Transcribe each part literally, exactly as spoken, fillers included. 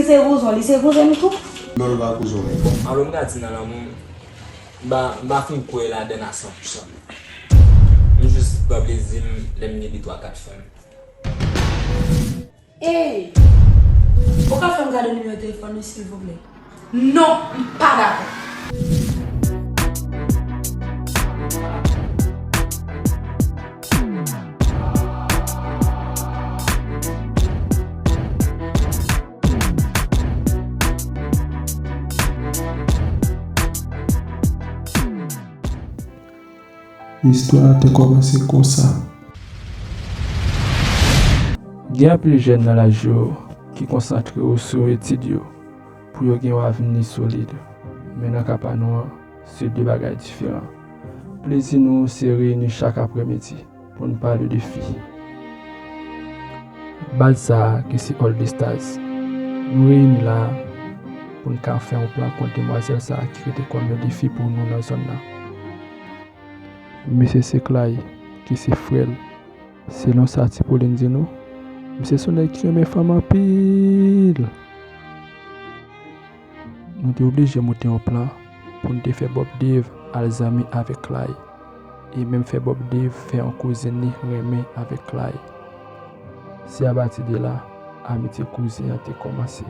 Se kouzen w, li se kouzen m tou. Non, nou pa kouzen w menm. Alò, m ka di nan lanmou, m pa, m pa fin kwè ladann a san pou san. M jis pran plezi m lè m gen de twa kat fanm. Ey! Ou ka fè m gade nimewo telefòn ou, silvouplè? Non, m pa dakò. Istwa a te kòmanse konsa. Gen anpil jèn nan laj yo ki konsantre yo sou etid yo pou yo gen yon avni solid. Men nan ka pa nou an, se de bagay diferan. Plezi nou se reyini chak aprèmidi pou n pale de fi. Baz sa a ki se All the Stars, nou reyini la a pou n ka fè yon plan kont demwazèl sa a ki rete kòm yon defi pou nou nan zòn nan. Mesye se Clay ki se frè l. Selon sa Ti Polin di nou, misye se yon nèg ki renmen fanm anpil. Nou te oblije monte yon plan pou n te fè Bob Dave al zanmi avèk Clay, e menm fè Bob Dave fè yon kouzin li renmen avèk Clay. Se apati de la, amitye kouzin an te kòmanse.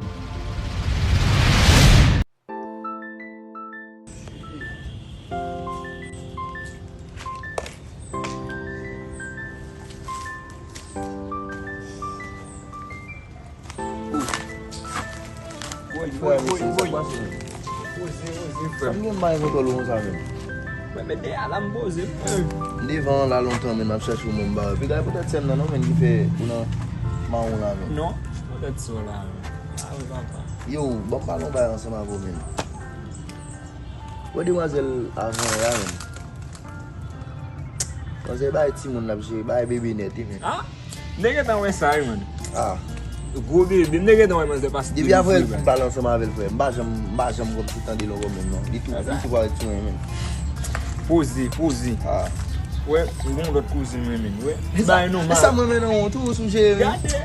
Woy, woy, woy, woy. Poze, poze, frè m. Sa m gen mal kontrol ou konsa menm? Mwen met dèyè a la, m poze m. M devan an la lontan, men m ap chèche w, men m ba w. Epi gade poutèt sè m nan non, men ki fè ou nan mawon la, men. Non, poutèt sè w la, men. A wi, papa. Yo, ban m pale yon bagay ansanm avè w, men. Wè demwazèl avan la, men. Manzè bay timoun l ap jere, bay bebe nèt, wi, men. Ah, m te gentan wè sa, wi, man. Ah. Gwo bebe, m te gentan wè manzè pase. Depi apre l fin pale ansanm avè l, frè, m pa janm, m pa janm kòmsi tande l ankò menm, non. Li tou, li tou parèt sou mwen, men. Poze, poze. Ah. Wè, m gon lòt kouzin mwen, men. Wè. Bay nou mal. E sa mwen men nan ou tou, sou jere, men. Gade.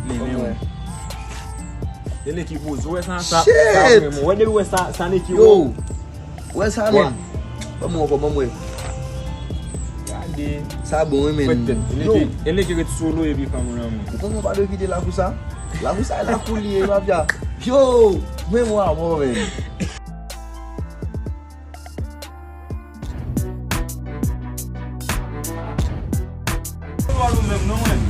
Men, men, wè. E nèg ki poze, wè sa, sa, sa vrèman. Wè depi wè sa, sa nèg ki yo. Wè sa menm. Ban m wè ankò, ban m wè. Gade. Sa bon, wi, men. Fwèt tèt. Yo. E nèg ki ret solo epi fanm ou nan men. Ou konprann pa dwe kite lakou sa? Lakou sa, e lakou li ye, mafya. Yo! Men mwen avè w, men. Ou menm non, mwen.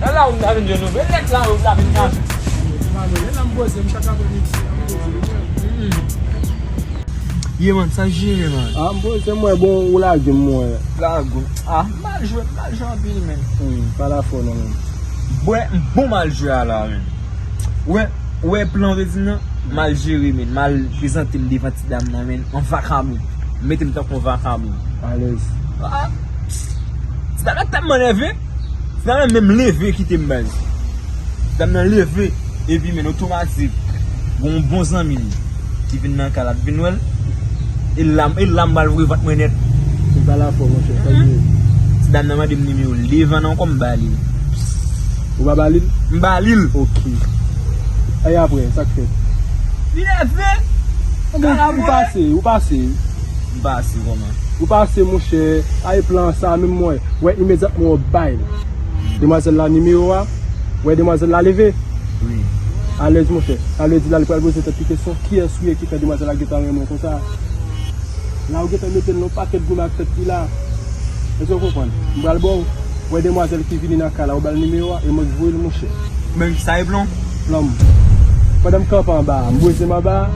E la ou ta vin jwenn nou, e nèt la ou ta vin jwenn. Ye, man, sa jere, man. Ah, m poze m wè, bon, ou lage m wè. Lage w. Ah, m mal jwe, m mal jwe anpil, men. Hmm, pa la fò, non, men. Bwè, m bon mal jwe a la, men. Wè, wè plan w te di m nan, m al jere, men. M al prezante m devan ti dam nan, men. An vakabon. M mete m tankou yon vakabon. Alèz. Ah! Ti dam nan tèlman nève. Ti dam nan menm leve kite m, baz. Ti dam nan leve. Epi, men, otomatik. Gon yon bon zanmi m ki vin nan kay la, ap vin wè l. E la, e la m pral voye vant mwen nèt. Se pa la fò, monchè, sa l ye. Ti dam nan mande m nimewo l devan nan kò m ba li l. Ou pa ba li l? M ba li l. Ok. E apre, sa k fèt? Li leve. Ou pase, ou pase. M pase kòman? Ou pase, monchè. Ay plan sa, menm mwen. Wè, imedyatman w bay l demwazèl la nimewo a. Wè, demwazèl la leve. Wi. Alèz, monchè. Sa vle di la, li pral poze tèt li kesyon, kiyès ou ye ki fè demwazèl la gentan renmen w konsa? La, ou gentan mete l nan yon pakèt goumen ak tèt li la. Èske w konprann? M pral ba w. Wè, demwazèl ki vini nan kay la, ou ba l nimewo a, e mwen k voye l, monchè. Men sa e plan? Plan m. Pandan m kanpe anba a, m poze m anba a,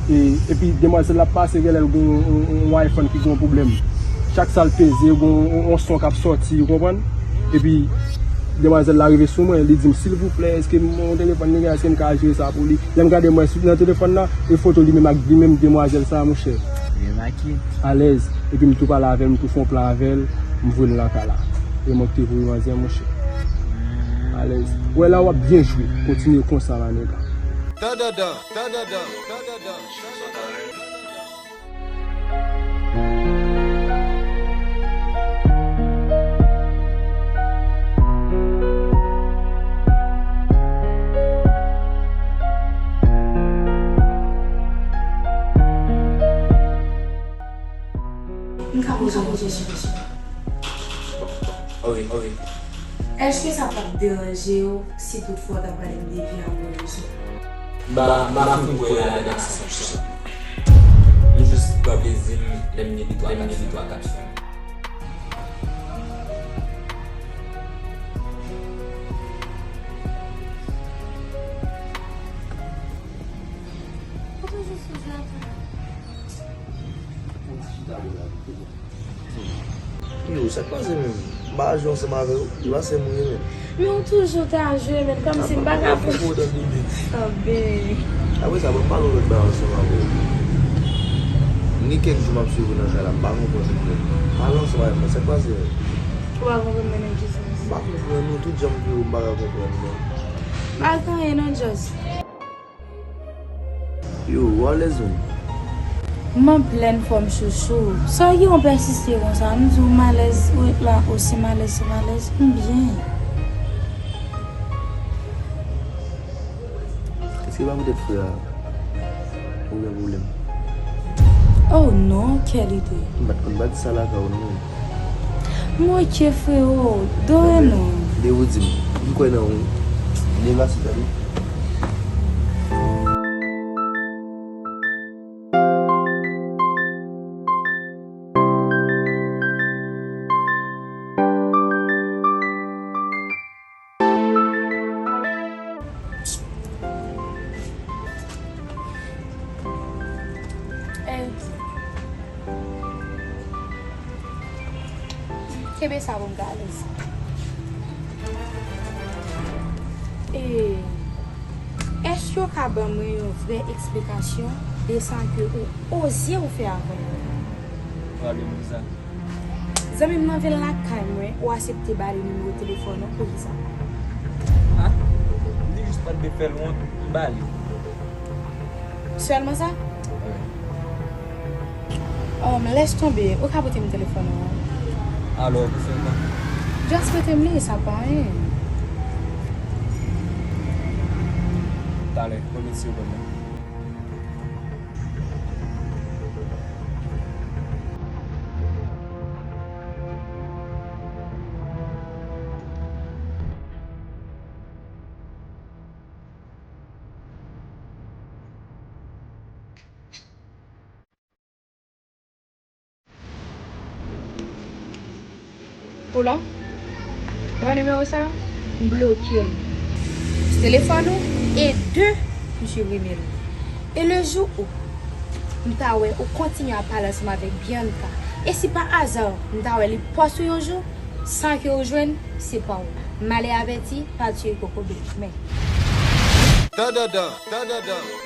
e, epi demwazèl la ap pase, genlè l gon yon, yon, yon iPhone ki gon pwoblèm. Chak sa l peze, gon yon, yon son k ap sòti, ou konprann? Epi, demwazèl la rive sou mwen, li di m, silvouplè, èske m, yon telefòn li gen, èske m ka jere sa pou li? Lè m gade, m wè sou, nan telefòn nan, e foto li menm ak li menm demwazèl sa, monchè. Remake. Alèz. Epi m tou pale avè l, m tou fè yon plan avè l, m voye l nan kay la. E mwen ki te voye manzè, monchè. Alèz. Wè la w ap byen jwe. Kontinye konsa, ma nèg. Tandandan, tandandan, tandandan. Chita, chita. Ok, ok. Èske sa p ap deranje w si toutfwa w ta prale m de vi amoureuse ou? M pa, m pa fin kwè ladan l a san pou san. M jis pran plezi m lè m gen de twa, lè m gen de twa, kat fanm. Ou toujou sou zafè. Yo, sa k pase menm? M pa ka jwe ansanm avè w. Li pa se mwen menm. Men ou toujou ta jwe, men kòmsi m pa ka. Apre sa, bon, m pale yon lòt bagay ansanm avè w. M gen kèk jou m ap swiv ou nan kay la, m pa konprann ou menm. Pale ansanm avè m, sa k pase menm? Ou pa konprann mwen nan ki sans? M pa konprann ou, tout jan m vire w, m pa ka konprann ou non. M pa gen anyen non, Just. Yo, ou alèz menm? M an plèn fòm chouchou. Sa w gen w pèsiste konsa? M di w m alèz, ou ret la osi, m alèz, m alèz, m byen. Èske se pa poutèt frè a ou gen pwoblèm? Oh non, kèl ide. M pa t konn pa di sa lakay ou non. M oke, freo. Dore nou. De ou di m. M kwè nan ou. Deplase, tande. Ey. Kenbe sa pou m ka alèz. E, èske w ka ban mwen yon vrè eksplikasyon de sa ke ou oze ou fè avè m? Pale m de sa. Zanmi m nan vin lakay mwen, ou aksepte ba li nimewo telefòn ou, poukisa? Ah, li jis pa t vle fè l wont, m ba li. Sèlman sa? Wi. Oh, m lès tonbe, ou ka prete m telefòn ou an? Alò, pou fè kwa? Just prete m li, sa pa anyen. Talè, konbyen ti ou ban mwen? Ou la? Wè nimewo sa? M bloke l sou telefòn ou, e de, m siprime l. E le jou ou m ta wè ou kontinye ap pale ansanm avèk Bianca, e si pa aza m ta wè li pòs ou yon jou, san ke ou jwenn, se pa w. Male avèti pa tiye kokobe. Men. Tandandan, tandandan.